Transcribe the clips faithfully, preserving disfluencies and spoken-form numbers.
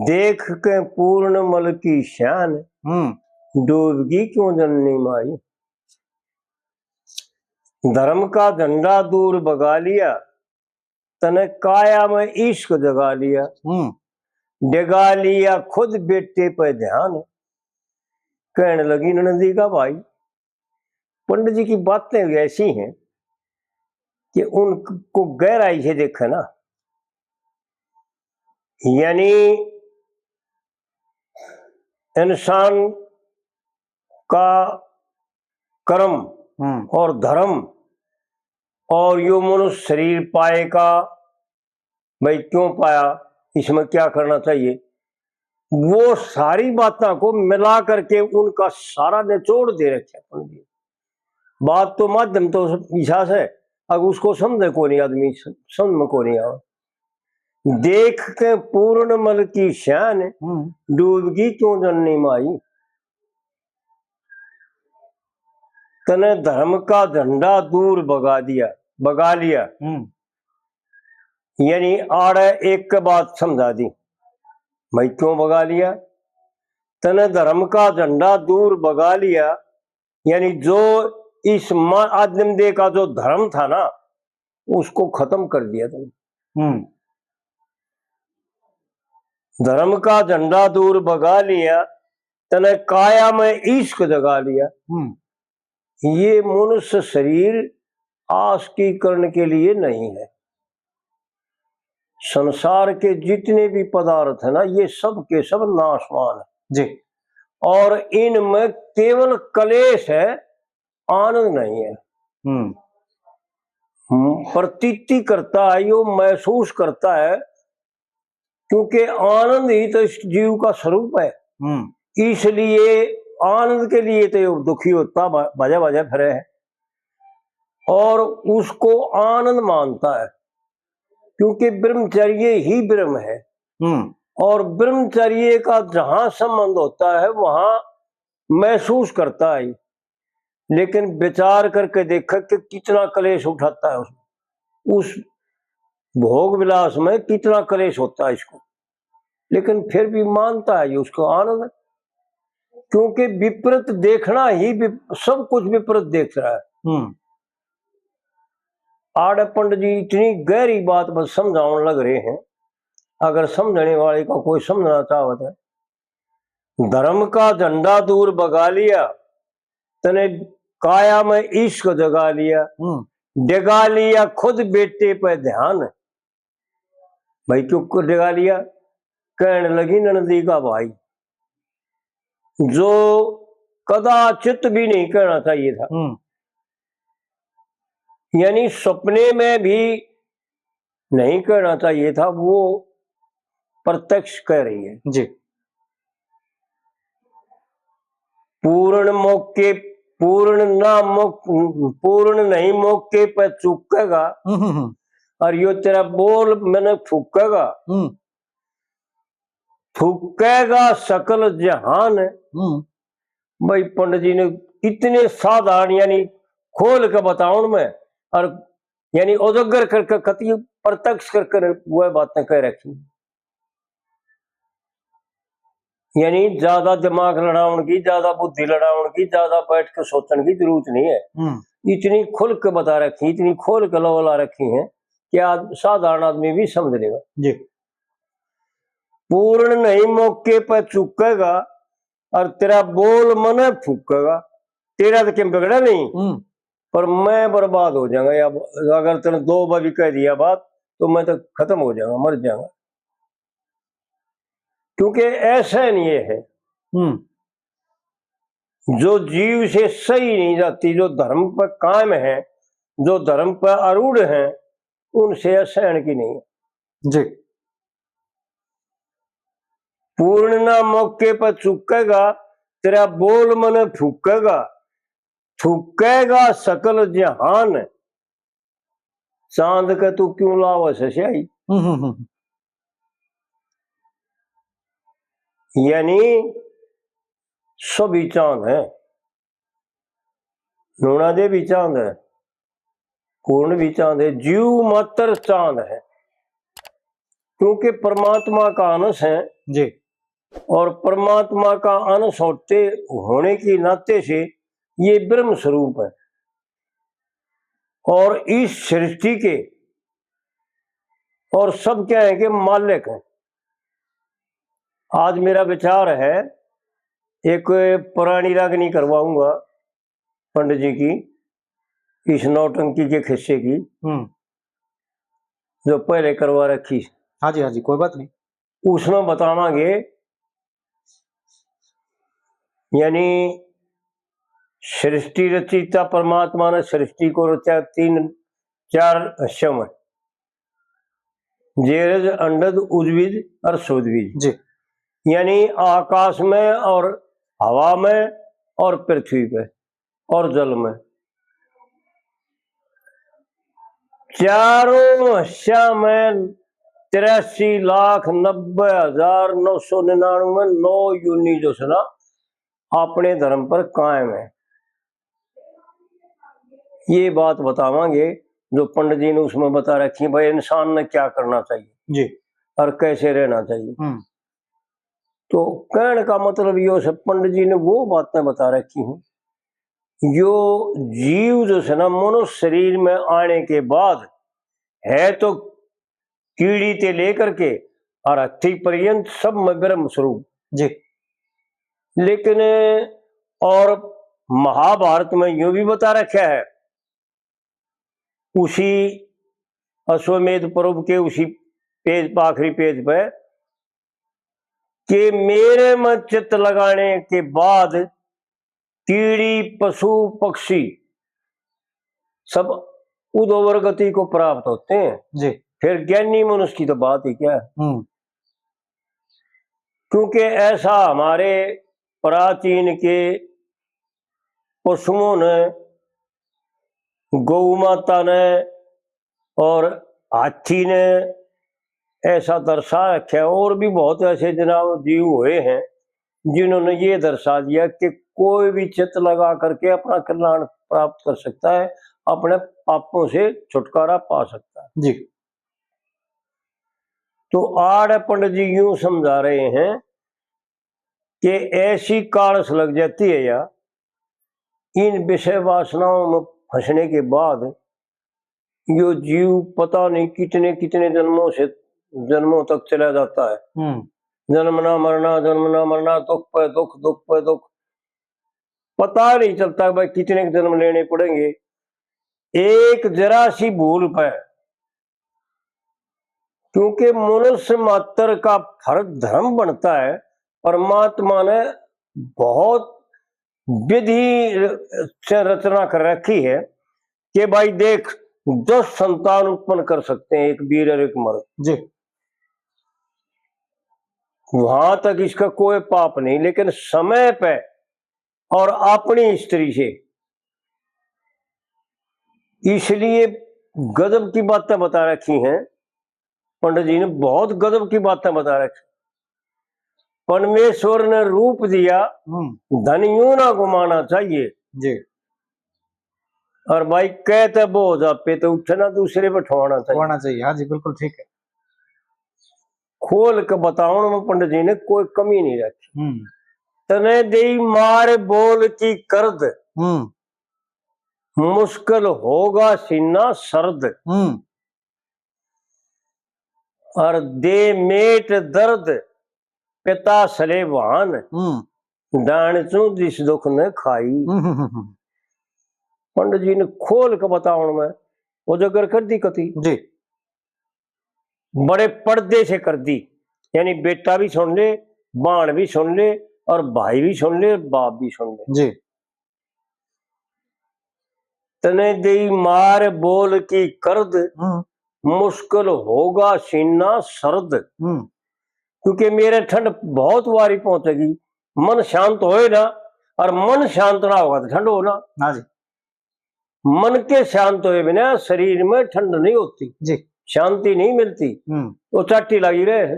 देख के पूर्ण मल की शान, हम्म। डूबगी क्यों जननी माई। धर्म का झंडा दूर बगा लिया, तने काया में इश्क जगा लिया। हम्म। डगा लिया खुद बेटे पे ध्यान। कहने लगी ननदी का भाई, पंडित जी की बातें भी ऐसी हैं कि उनको गहराई से देखे ना, यानी इंसान का कर्म हम्म। और धर्म और यो मनुष्य शरीर पाए का, भाई क्यों पाया, इसमें क्या करना चाहिए, वो सारी बातों को मिला करके उनका सारा निचोड़ दे रखे अपन भी। बात तो माध्यम तो ईसा से, अगर उसको समझे को नहीं आदमी, समझ में को नहीं आवे। देख के पूर्ण मल की शान, हम्म। डूबगी क्यों जननी माई। तने धर्म का झंडा दूर बगा दिया, बगा लिया। हम्म। यानी आड़े एक के बात समझा दी, भाई क्यों बगा लिया। तने धर्म का झंडा दूर बगा लिया, यानी जो इस मा-, आदम देह का जो धर्म था ना, उसको खत्म कर दिया तने। हम्म। धर्म का झंडा दूर बगा लिया, तने काया में इश्क जगा लिया। हम्म। ये मनुष्य शरीर आशिकी करने के लिए नहीं है। संसार के जितने भी पदार्थ है ना, ये सब के सब नाशवान है। जी। और इनमें केवल कलेश है, आनंद नहीं है। हम्म। हम्म, प्रतीति करता है, यो महसूस करता है, क्योंकि आनंद ही तो इस जीव का स्वरूप है। हम्म। इसलिए आनंद के लिए तो यो दुखी होता, भ-, भजे भजे फिरे है और उसको आनंद मानता है, क्योंकि ब्रह्मचर्य ही ब्रह्म है। हम्म। और ब्रह्मचर्य का जहां संबंध होता है, वहां महसूस करता है, लेकिन विचार करके देखे कि कितना कलेश उठाता है उस, उस भोग विलास में कितना कलेश होता है इसको, लेकिन फिर भी मानता है ये उसको आनंद है, क्योंकि विपरीत देखना ही विप-, सब कुछ विपरीत देख रहा है। हम्म। आड़े पंडित जी इतनी गहरी बात बस समझावन लग रहे हैं, अगर समझने वाले का कोई समझना चाहता है, धर्म का झंडा दूर बगा लिया, तने काया में इश्क जगा लिया, हम्म। डगा लिया खुद बेटे पे ध्यान। भाई क्यों को डगा लिया? कहने लगी ननदी का भाई, जो कदाचित भी नहीं कहना चाहिए था, हम्म। यानी सपने में भी नहीं कहना चाहिए था, वो प्रत्यक्ष कह रही है। जी। पूर्ण मौके, पूर्ण ना मौक-, पूर्ण नहीं मौके पे चूकेगा। हम्म, हम्म, हम्म। और यो तेरा बोल मैंने फूकेगा। हम्म। फूकेगा सकल जहान। हम्म। भाई पंडित जी ने इतने साधारण यानी खोल के बतावन में और यानी उजागर करके कति प्रत्यक्ष करके वह बातें कह रखी। यानी ज्यादा दिमाग लड़ावन की, ज्यादा बुद्धि लड़ावन की, ज्यादा बैठ के सोचने की जरूरत नहीं है। हम्म। इतनी खुल के बता रखी, इतनी खोल के लौला रखी है कि आज साधारण आदमी भी समझ लेगा। जी। पूर्ण नहीं मौके पर चूकेगा और तेरा बोल मने फूकेगा। तेरा तो क्या बिगड़ा नहीं, हम्म। पर मैं बर्बाद हो जाऊंगा। या अगर तने दो बार भी कह दिया बात, तो मैं तो खत्म हो जाऊंगा, मर जाऊंगा। क्योंकि ऐसा नहीं है। हम्म। जो जीव से सही नहीं जाती, जो धर्म पर कायम है, जो धर्म पर आरूढ़ है, उनसे असहन की नहीं है। जी। पूर्ण ना मौके पर चूकेगा, तेरा बोल मने फूकेगा, थूकेगा सकल जहान। चांद के तू क्यों लावे से स्याही? हम्म, हम्म, हम्म। यानी सभी चांद हैं, नूना दे भी चांद है, पूर्ण भी चांद है, जीव मात्र चांद है। क्योंकि परमात्मा का अंश है। जी। और परमात्मा का अंश होते, होने के नाते से ये ब्रह्म स्वरूप है। और इस सृष्टि के और सब क्या है कि मालिक है। आज मेरा विचार है, एक पुरानी रागनी करवाऊंगा पंडित जी की, इस नौटंकी के खिस्से की, हम्म। जो पहले करवा रखी। हाँ जी, हाँ जी, कोई बात नहीं। उसमें बतावांगे, यानी सृष्टि रचिता परमात्मा ने सृष्टि को रचा तीन चार हिस्सों में, जेरज, अंडज, उद्भिज और सोद्भिज। जी। यानी आकाश में और हवा में और पृथ्वी पे और जल में, चारों हिस्सा में तिरासी लाख नब्बे हजार नौ सौ निन्यानवे नौ योनि जो है ना, अपने धर्म पर कायम है। ये बात बतावांगे जो पंडित जी ने उसमें बता रखी, भाई, इंसान ने क्या करना चाहिए जी। और कैसे रहना चाहिए। हम्म। तो कहने का मतलब यो है, पंडित जी ने वो बातें बता रखी हैं, यो जीव जो है ना, मनुष्य शरीर में आने के बाद है तो कीड़ी ते लेकर के और हत्ती पर्यंत सब में ब्रह्म स्वरूप। जी। लेकिन और महाभारत में यूं भी बता रखा है, उसी अश्वमेध पर्व के उसी पेज, आखिरी पेज पे, कि मेरे में चित्त लगाने के बाद कीड़ी, पशु, पक्षी सब उदोवर गति को प्राप्त होते हैं। जी। फिर ज्ञानी मनुष्य की तो बात ही क्या है? हम्म। क्योंकि ऐसा हमारे प्राचीन के पशुओं ने, गौ माता ने और हाथी ने ऐसा दर्शा रखा है। और भी बहुत ऐसे जनावर, जीव हुए हैं जिन्होंने ये दर्शा दिया कि कोई भी चित्त लगा करके अपना कल्याण प्राप्त कर सकता है, अपने पापों से छुटकारा पा सकता है। जी। तो आड़ पंडित जी यूं समझा रहे हैं कि ऐसी कालस लग जाती है या इन विषय वासनाओं में फंसने के बाद यो जीव पता नहीं कितने कितने जन्मों से, जन्मों तक चला जाता है। हम्म। जन्मना मरना, जन्मना मरना, दुख पे दुख, दुख पे दुख, पता नहीं चलता भाई कितने जन्म लेने पड़ेंगे एक जरा सी भूल पे। क्योंकि मनुष्य मात्र का फर्क धर्म बनता है। परमात्मा ने बहुत विधि से रचना कर रखी है कि भाई देख, दस संतान उत्पन्न कर सकते हैं एक वीर और एक मर्द। जी। वहां तक इसका कोई पाप नहीं, लेकिन समय पे और अपनी स्त्री से, इसलिए गजब की बातें बता रखी हैं। पंडित जी ने बहुत गजब की बातें बता रखी। परमेश्वर ने रूप दिया, हम्म। धन यूं ना घुमाना चाहिए। जी। और भाई, कहते बोझ आपे तो उठे ना, दूसरे पे ठवाना चाहिए। ठवाना चाहिए, हाँ जी, बिल्कुल ठीक है। खोल के बतावण में पंडित जी ने कोई कमी नहीं रखी। हम्म। तने देई मार बोल की करद, हम्म। मुश्किल होगा सीना सर्द। हम्म। और दे मेट दर्द पिता सले भान, हम्म। डाण चूं जिस दुख न खाई। हम्म, हम्म, हम्म। पंडित जी ने खोल के बतावण में उजागर कर दी कथी। जी। बड़े पर्दे से कर दी, यानी बेटा भी सुन ले, बाण भी सुन ले, और भाई भी सुन ले, बाप भी सुन ले। जी। तने देई मार बोल की करद, हम्म। मुश्किल होगा सीना सर्द। हम्म। क्योंकि मेरे ठंड बहुत वारी पहुंचेगी। मन शांत होए ना, और मन शांत ना होगा तो ठंड हो ना। हाँ जी। मन के शांत होए बिना शरीर में ठंड नहीं होती, जी। शांति नहीं मिलती। हम्म। वो चाटी लगी रहे।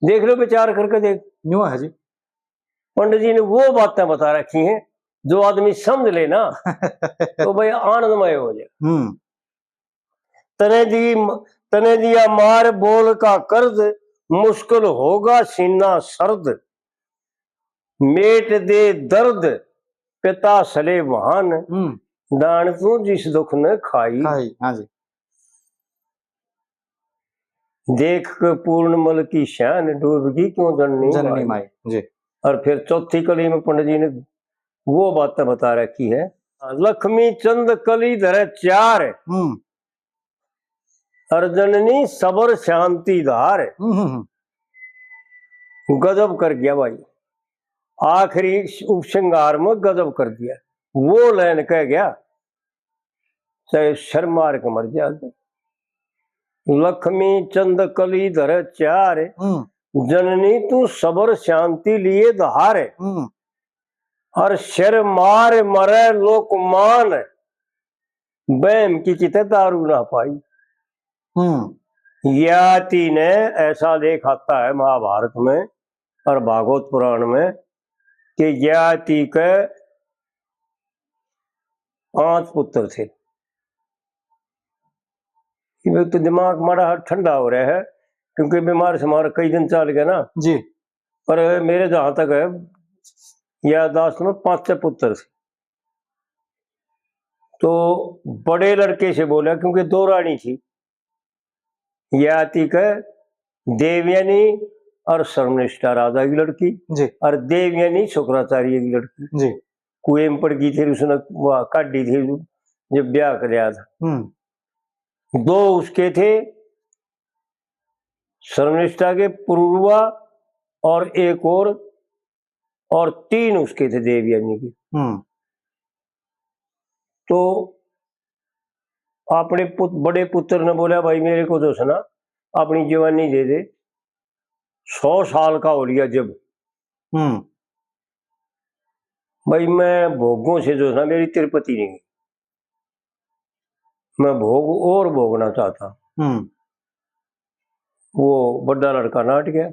देख लो, विचार करके देख। न्यू है जी। पंडित जी ने वो बातें बता रखी हैं, जो आदमी समझ ले ना, तो भाई आनंदमय हो जाए। हम्म। तने दी म-, तने दिया मार बोल का कर्ज, मुश्किल होगा सीना सर्द। मेट दे दर्द पिता सले महान, हम्म। दान तू जिस दुख न खाई। खाई, हाँ जी। देख के पूर्ण मल की शान, डूबगी क्यों जननी जननी माई। माई, जी। और फिर चौथी कली में पंडित जी ने वो बातें बता रखी है। लक्ष्मी चंद कली धरे चार, हम्म। और जननी सबर शांति धार। हम्म, हम्म, हम्म। गजब कर गया भाई, आखिरी उपसंहार में गजब कर दिया। वो लाइन कह गया, चाहे सिर मार के मर जा। लक्ष्मी चंद कली धरे चार, हम्म। जननी तू सबर शांति लिए धार। हम्म। और सिर मार मरे लोकमान, बहम की किते दारू ना पाई। हम्म। ययाति ने, ऐसा लेख आता है महाभारत में और भागवत पुराण में कि ययाति के पांच पुत्र थे। ये तो दिमाग माड़ा ठंडा हो रहा है, क्योंकि बीमार समार कई दिन चल गया ना। जी। पर मेरे जहां तक है, याददाश्त में पांच छह पुत्र थे। तो बड़े लड़के से बोला, क्योंकि दो रानी थी, ययाति के देवयानी और सर्वनिष्ठा राजा की लड़की, जी। और देवयानी शुक्राचार्य की लड़की। जी। कुएं में पड़ गई थी, उसने वहाँ काढ़ी थी, जब ब्याह कर लिया था। हम्म। दो उसके थे, सर्वनिष्ठा के पुरुरवा और एक और, और तीन उसके थे देवयानी के। हम्म। तो अपने पुत-, बड़े पुत्र ने बोला, भाई मेरे को जो है ना, अपनी जवानी दे दे, सौ साल का हो लिया जब। हम्म। भाई मैं भोगों से जो है ना, मेरी तृप्ति नहीं, मैं भोग और भोगना चाहता। हम्म। वो बड़ा लड़का नाट गया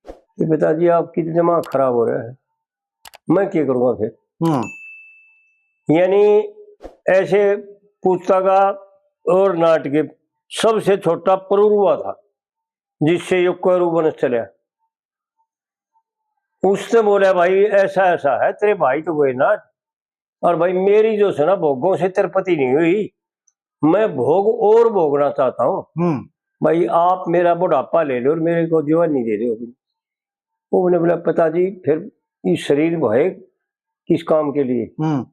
कि पिताजी आपकी तो दिमाग खराब हो रहा है, मैं क्या करूँगा फिर? हम्म। यानी ऐसे पूछता का और नाट के सबसे छोटा पुरुरवा था, जिससे यो कुरुवंश चला। उसने बोला, भाई ऐसा ऐसा है, तेरे भाई तो गए नाट, और भाई मेरी जो है ना भोगों से तृप्ति नहीं हुई, मैं भोग और भोगना चाहता हूँ। हम्म। भाई आप मेरा बुढ़ापा ले लो और मेरे को जवानी दे दो। उन्होंने बोला, पिताजी फिर ये शरीर भय किस काम के लिए? हम्म।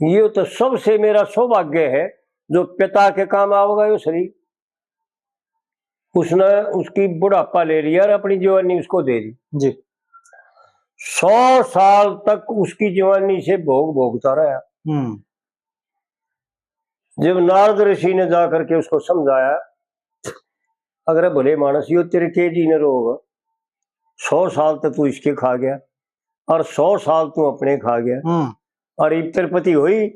ये तो सबसे मेरा सौभाग्य है, जो पिता के काम आओगा ये शरीर। उसने उसकी बुढ़ापा ले लिया और अपनी जवानी उसको दे दी। जी। सौ साल तक उसकी जवानी से भोग भोगता रहा। हम्म। जब नारद ऋषि ने जा करके उसको समझाया, अगर भले मानस, यो तेरे के जी ने रोग, सौ साल तक तू इसके खा गया और सौ साल तू अपने खा गया, हम्म। और इब तृप्ति हुई,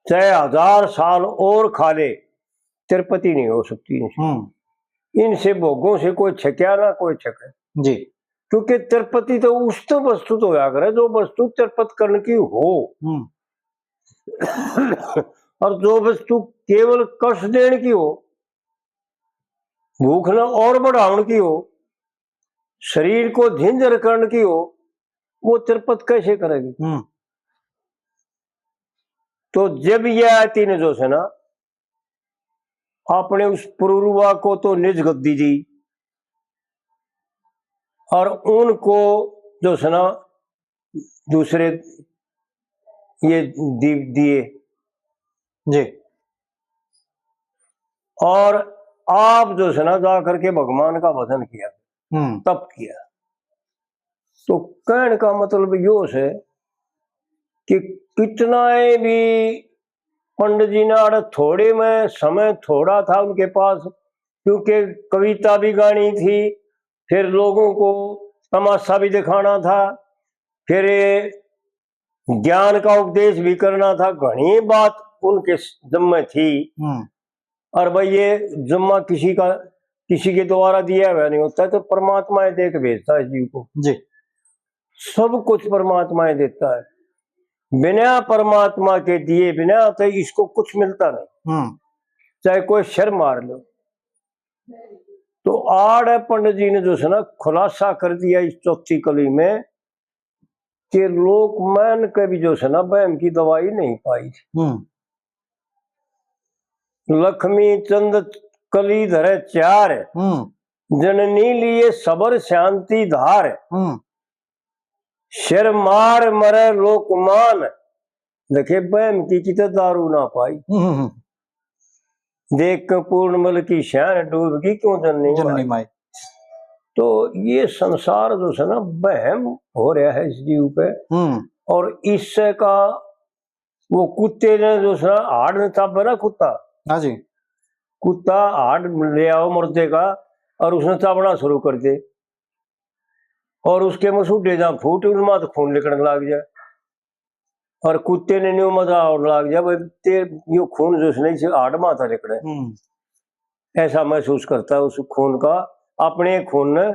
चाहे हजार साल और खा ले, तृप्ति नहीं हो सकती इनसे। हम्म। इनसे भोगों से कोई छक्या ना कोई छके। जी। क्योंकि तृप्ति तो उस तो वस्तु तो होया करे जो वस्तु तृप्त करने की हो। हम्म। और जो वस्तु केवल कष्ट देने की हो, भूख न और बढ़ावन की हो, शरीर को झिंझर करने की हो, वो तृप्त कैसे करेगी? हम्म। तो जब यह तीन जो है ना, आपने उस पुरुरवा को तो निज गद्दी दी और उनको जो है ना दूसरे ये दीप दिए। जी। और आप जो है ना जा करके भगवान का भजन किया, हम्म। तप किया। तो कहने का मतलब यो है कि कितना भी पंडित जी ने आड़े थोड़े में समय थोड़ा था उनके पास, क्योंकि कविता भी गानी थी, फिर लोगों को तमाशा भी दिखाना था, फिर ज्ञान का उपदेश भी करना था, घणी बात उनके जिम्मे थी। हम्म। और भाई ये जिम्मा किसी का, किसी के द्वारा दिया हुआ नहीं होता है, तो परमात्मा ही दे के भेजता है जीव को। जी। सब कुछ परमात्मा ही देता है, बिना परमात्मा के दिए बिना तो इसको कुछ मिलता नहीं। हम्म। चाहे कोई सिर मार लो। तो आड़े पंडित जी ने जो है ना खुलासा कर दिया इस चौथी कली में कि लोक मन के भी जो है ना बहम की दवाई नहीं पाई। हम्म लक्ष्मी चंद कली धरे चार, हम्म जननी लिए सबर शांति धार, हम्म सिर मार मरे लोकमान, देखे बहम की किते दारू ना पाई। हम्म हम्म। देख के पूर्णमल की शहर डूब गई, क्यों जननी जननी माई? माई। तो ये संसार जो है ना बहम हो रहा है इस जीव पे, हम्म और इससे का वो कुत्ते ने जो है ना हाड़ ने चाबे ना कुत्ता, हाँ जी। कुत्ता हाड़ ले आओ मुर्दे का और उसने चाबना शुरू कर दे, और उसके मसूडे जहाँ फूट उनमा तो खून निकलने लग जाए, और कुत्ते ने न्यू मजा और लग जाए भाई, ते यो खून जो उसने इसे हाड़ माता निकले। हम्म ऐसा महसूस करता है उस खून का, अपने खून ने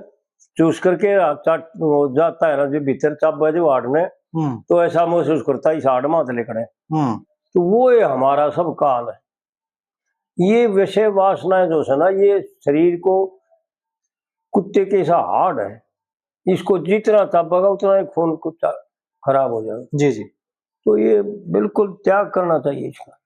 चूस करके आ-, चाट-, वो जाता है ना जो भीतर चाबे जो हाड़ ने, हम्म तो ऐसा महसूस करता है इस हाड़ माता निकले। हम्म तो वो ये हमारा सब काल है। ये विषय वासनाएं जो है ना, ये शरीर को कुत्ते के सा हाड़ है, इसको जितना चाबेगा उतना ही खून कुत्ता खराब हो जाएगा। जी जी। तो ये बिल्कुल त्याग करना चाहिए इसका।